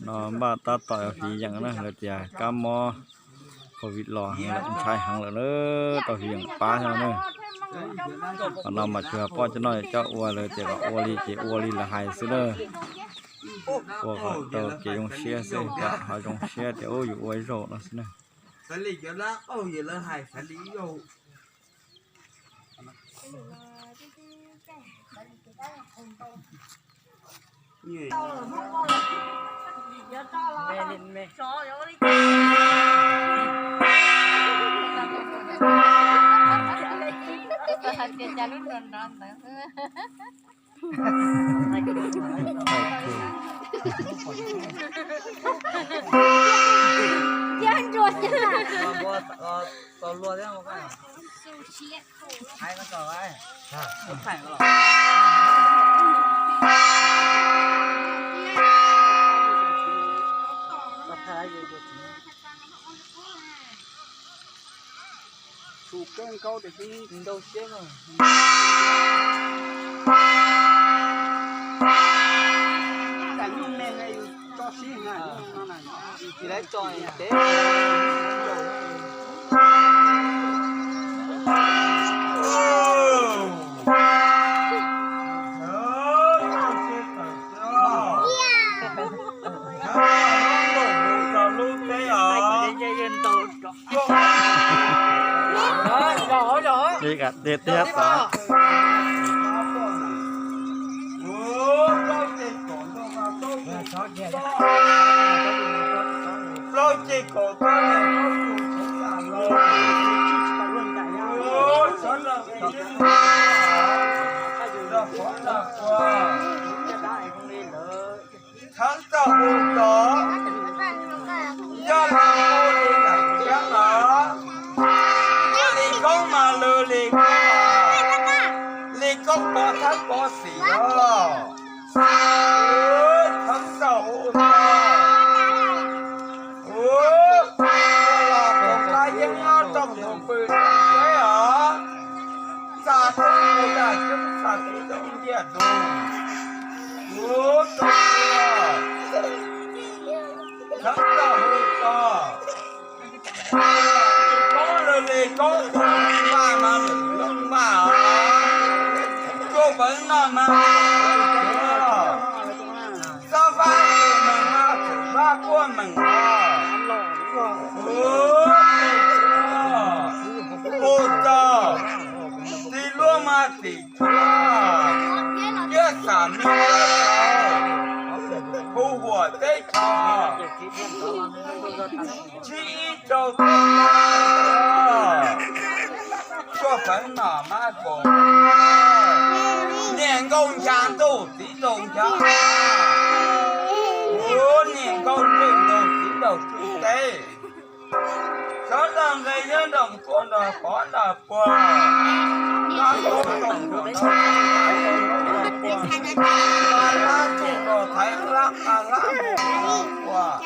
No npaj tab tom yog fiv yeem na, lawv tias kab mob covid los heev lawm, ntshai heev lawm na, tau fiv yeem pab no na. Qhov no mas tsuas yog poj cov no coj ua, lawv tias kom ua li ces ua li lawv hais xwb na. Ua kom tau kev zoo siab xwb, kom ho zoo siab tias ub yus ua ib zaug no xwb na. Tsum kawg nkaus tiam sis ntau siab no. Tam nyuj me ne yus tso sib na, tsis lawv tso tev. Li ka tiag tiag tod. Plaub ceg kaum tawb, sawv daws nqis yeej nqis, nrog qhov nrog kua, thawb txoj hu tod, yog li hu li lam thiab los, yog li koob mas lwm li koob, li koob pov thawb pov xim los, thawb txoj hu tod, ua los koom kab yeeb nyob rooj ntug pw rooj teb os, txaj thoob mus yaj coob txaj kev coob ntiaj tug, ua rau thawb txoj hu tod. Koob lwm li koob, tus npaj mas lwm lub npaj os. Tsuas peev noj mas lwm lub npaj os. Xob vab tus meem mas txwm vab puab meem os. Hu txog txiv luab mas txiv tshuav, ciab xam me, hu huam teb chaws, ntsib ib rau teb chaws, tsuas peev noj mas koom, niam nkauj nchav ntuj txiv nraug nchav, ua niam nkauj nraug ntuj txiv nraug tsuj teb. Sawv daws nqis yeej nrog tuaj nrog pov nrog puag, nrog tuaj nrog pov nrog puag, nrog hlab tuaj nrog thaiv hlab nqa hlab mus nrog puag.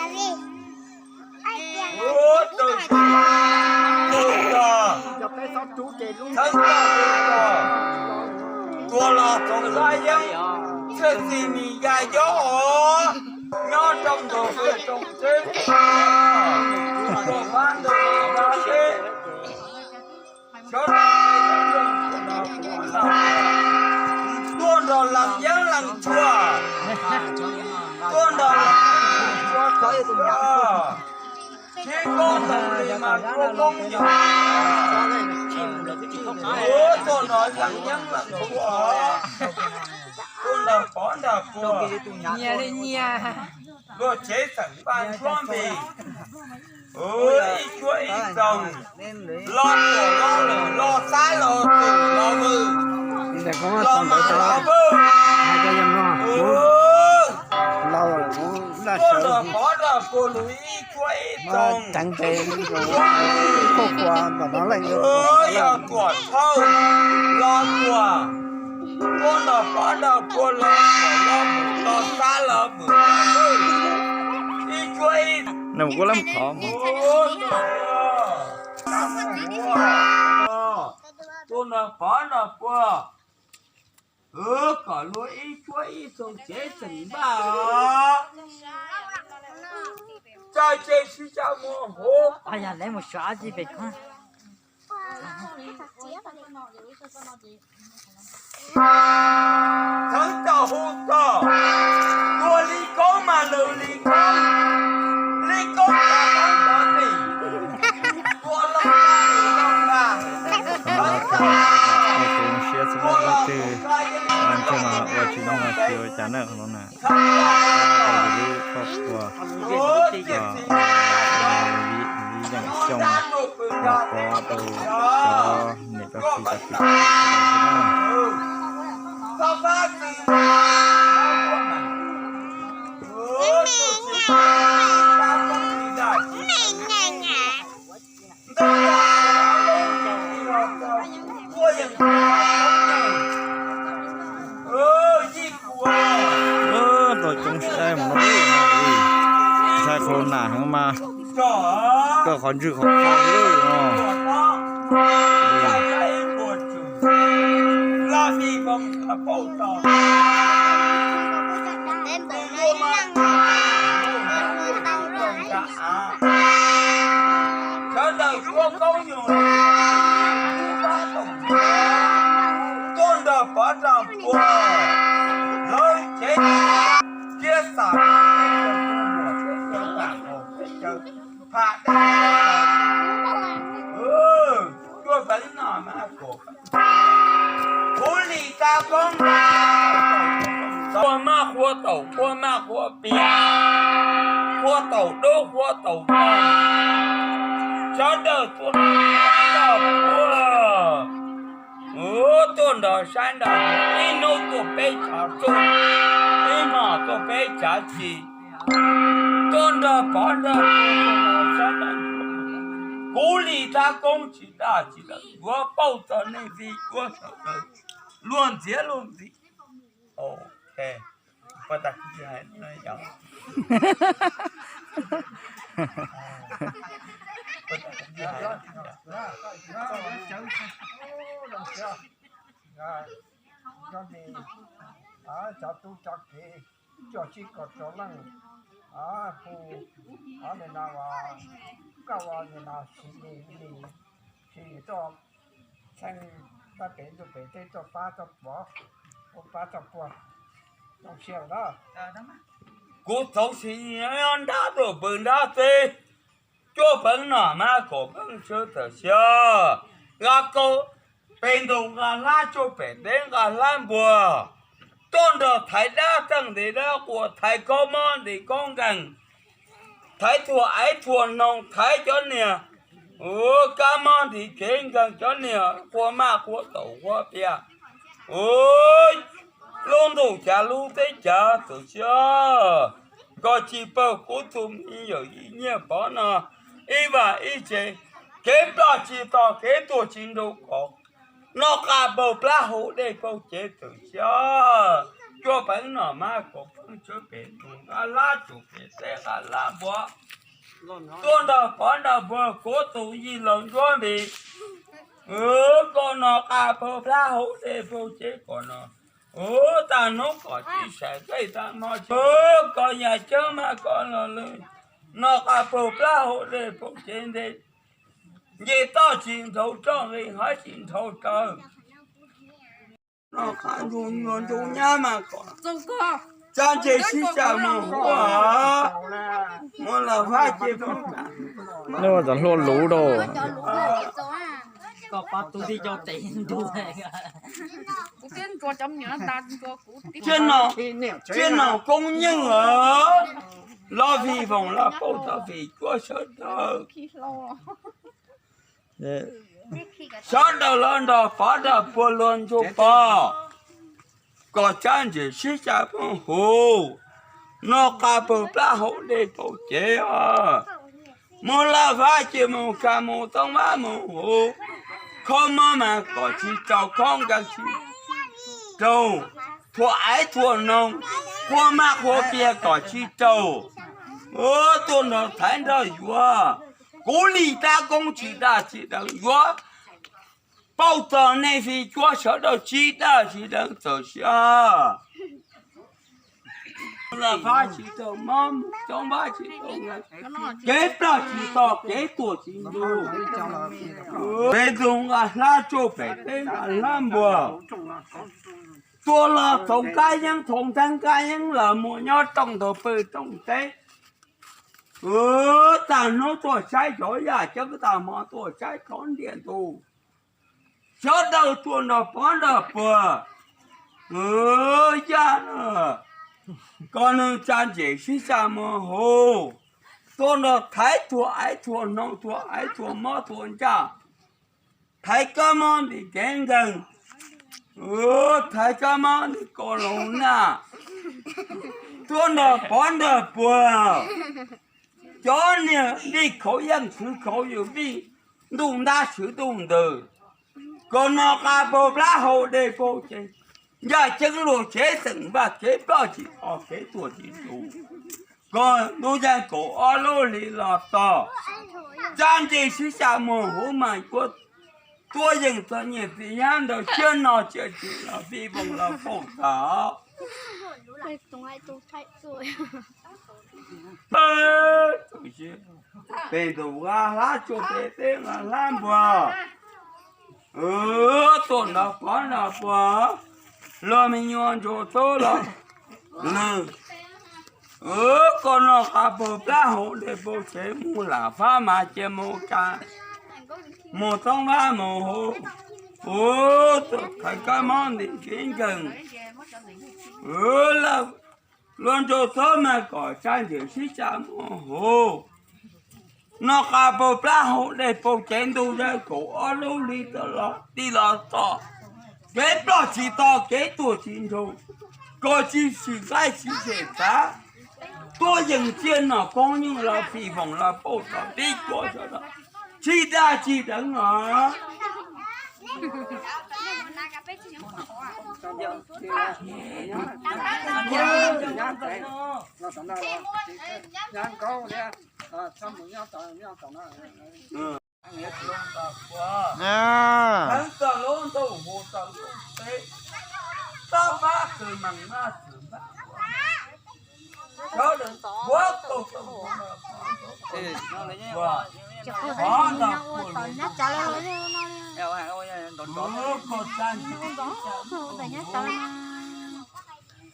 Ua rau tsis mus txog, thawb txoj hu txog, tuaj los txog hlab yeeb, txhiaj txi mis ya yob os, nyob rooj ntug pw rooj teb, tuaj pab ntug pab teb. Sawv daws tuaj nrog lees yeeb lees tshuaj, tuaj nrog lees tshuaj, sib koob toom li mas koob koob yog, tuaj nrog lees yeeb lees tshuaj, tuaj nrog pov nrog puag, nyias li nyias, luag tsev xeem npaj ntshuab npis, ib tshuab ib txoog, los tuam los lwm, los xab los twm los vwm, los mas los vwm, tuaj nrog pov nrog puag lug ib tshuab ib txoog, yog tuam thauj los tuam, tuaj nrog pov nrog puag los tuam los vwm, los xab los vwm, ib tshuab ib, ib tshuab, tuaj nrog pov nrog puag, kom luag ib tshuab ib txoog tsev xeem npaj os. Sib xyaw mus hu. Yog lawv mus xyuas dab tsi pem ko. Txheeb tau hu txog, tua li koob mas lwm li koob, li koob tov koob tov tim, tua loo mas lwm loo mas. Siab txhua leej txhua tus, ntshe mas ua tsis zoo los tsis ua cas na qhov no na. Tau lub koj ua viv yeem xyoo los pov rau cov niam cov txiv cov kwv tij sawv daws xwb na. Tau coob sab mus no, ntshai qhov nas heev mas koj qhov ntswg qhov kho lwj no. Sawv daws ua koob yus tuaj nrog pov nrog puag lawv tsev, thiab xam pha dej, cuaj peev no mas kuv li tab koob, qhua maj qhua taum qhua maj qhua pias, qhua taum dub qhua taum no, sawv daws tuaj nrog puag tuaj nrog saib nrog ib hnub tuaj peb tshav tsuj, ib hmos tuaj peb tshav tsi, tuaj nrog pov nrog saib nrog, kuv li tab koob tsis daj tsis dawm yuav pauj txog nej vij yuav sawv daws luag ntxhiab luag ntxhi. Ok. Cov tub cov kiv, coj tsib kaum rau leej, hu, nim no, koj ua nim no Sis Lis, Sis Lis tuaj txheeb pab pem ntuj pem teb tuaj pab txoj pov, ua pab txoj puag, zoo siab lawm. Kuv txoov Sis Lis nrab tuaj pw nrab teb, cuaj peev no mas kaum peev tsawb tawm xyov, nqa kaub pem ntuj nqa hlab tsuj pem teb nqa hlab npua, tuaj nrog thaiv dab txeej nti dab quas thaiv khaub mob nti khaub nkeeg, thaiv thuam aiv thuam noog thaiv cov niag ua kab mob nti kev nkeeg cov niag qhua maj qhua taum qhua pias, ua lub ntuj cas lub teb cas txawm xyov, koj tsis paub kuv tus me nyuam Yij Nyiaj Pov no ib vaj ib tse, kev ploj tsis tog kev tuag tsis nrug kom no qa paug plab hauv dej paug cev txawm xyov, cuaj peev no mas kaum peev tsawb pem ntuj nqa hlab tsuj pem teb nqa hlab npua, tuaj nrog pov nrog puag kuv tus yij laug Ntsuab Npis, koj no qa paug plab hauv dej paug cev kom no, tag hnub kom tsis sai tej tag hmo, koj yam ceeb mas koj los lwm, no qa paug plab hauv dej paug cev nte, nce toj tsis nrhaus roj nqis hav tsis nrhaus raws, no qa nrug nyuag nrug nyab mas kom txaj ntse sib xyaw mus huv, mus los fab ces nej ua cov hlua luv rau. Tsiaj nom koob nyeej os, los vij voog los pauj tau vim cuab sawv daws. Sawv daws los nrog pov nrog puag luag ntsuj pov, kom txaj ntse sib xyaw poob huv, no qa paug plab hauv dej paug cev os. Mus laj vab ces mus kag mus toob vab mus huv, khaub mob mas kom tsis raug khaub nkeeg tsis raug, thuam aiv thuam noog, qhua maj qhua pias kom tsis raug. Tuaj nrog thaiv nrog yuav, kuv li tab koob tsis daj tsis dawm yuav pauj txog nej vij cuab sawv daws tsis daj tsis dawm txawm siab. Lam Vab tsis tau mob, Txoob Vab tsis tau, kev ploj tsis tau, kev tuag tsis ntug. Peb ntug nqa hlab tsuj pem teb nqa hlab npua. Tuag los thaum kab yeeb thaum nteeg kab yeeb los mus nyob rooj ntug pw rooj teb. Tag hnub tuaj saib cov yaj ceeb, tag hmo tuaj saib cov ntiag tug. Sawv daws tuaj nrog pov nrog puag. Yaj, koj neeg tsa ntses sib xya mus huv, tuaj nrog thaiv thuam aiv thuam noog thuam aiv thuam mob thuam ntsaj, thaiv kab mob ntim kev nkeeg, thaiv kab mob ntim koj loos naj, tuaj nrog pov nrog puag. Cov niag vij khaum yeej tshwv khaum yus vij, ntuj ntab tshwv ntuj ntws. Koj noj qab paug plab haus dej paug ces, yaj ceeb luag tsev xeem vaj kev ploj tsis tau kev tuag tsis ntug. Koj ntuj yeej kaum ob lub hli los txog, tsa ntses sib xya mus huv mas yuav tuab yeej txog nyiaj txiag nyab ntawd siab no tsiaj tsis los vij voog los pauj tag. Peb ntus nqa hlab tsuj pem teb nqa hlab npua, tuaj nrog pov nrog puag, los me nyuam ntsuag tub los lwg. Koj noj qab paug plab haus dej paug tsev mus Lam Vab mas cia mus tsa, mus Txoob Vab mus huv, thaiv kab mob ntim kev nkeeg. Luag ntsuag tub mas kom tsa ntses sib xya mus huv, noj qab paug plab haus dej paug tsev ntuj yeej kaum ob lub hli tau los tij los txog, kev ploj tsis tau kev tuag tsis ntug. Koj tsis sim qaib tsis sem txav, tuab yeej tsiaj nom koob nyoog los vij voog los pauj tau tib cuab sawv daws, tsis dag tsis deev os. Heev txog lub ntuj hu txog lub teb, tob pab kws meem noj txwm npab, sawv daws puav tau tau ua, qhov ntawd kuj lug, koj tsa ntses sib xya mus huv,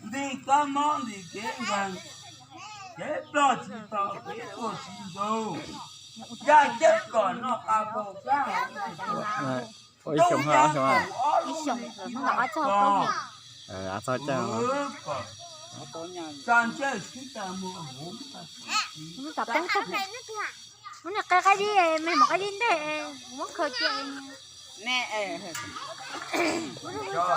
nti kab mob nti kev nkeeg, kev ploj tsis tau kev tuag tsis ntug, yaj ceeb kom noj qab paug plab haus dej paug tsev, ntuj yeej kaum ob lub hli tau los txog, kom tsa ntses sib xya mus huv. Muab niag qe qaib dib, me mom qaib dib ntej, muab khaws cia.